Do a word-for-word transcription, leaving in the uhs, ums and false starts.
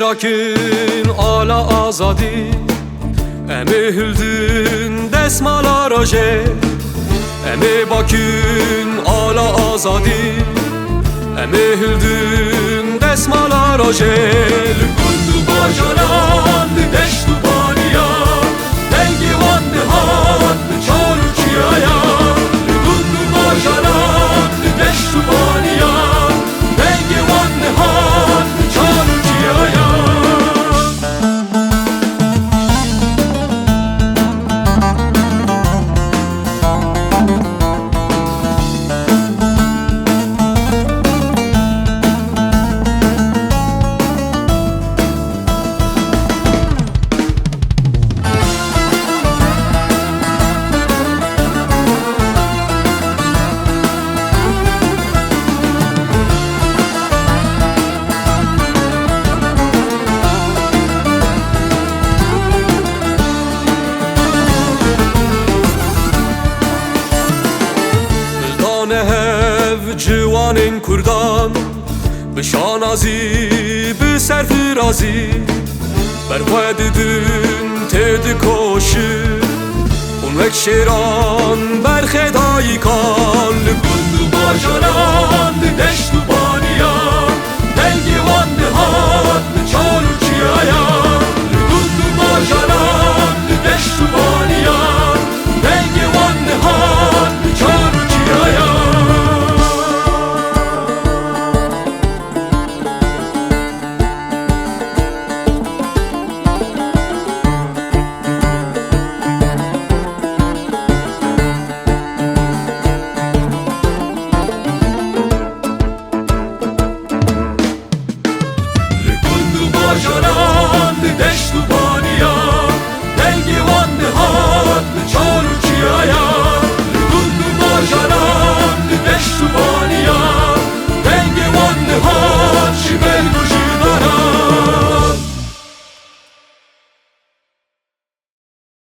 Rakin ala azadî, em ê hildin destmala rojê. Em ê bakin ala azadî, em ê hildin destmala rojê. Li gund û bajaran, li deşt û baniyan, dengê wan dihat li çar û çiyayan. Li gund û bajaran, li deşt û baniyan, dengê wan dihat li çar û çiyayan. Dane hev ciwanên Kurdan, bi şanazî, bi serfirazî, ber xwe didin, têdikoşin. Hûn wek şêran berxê dayikan, li gund û bajaran, li deşt û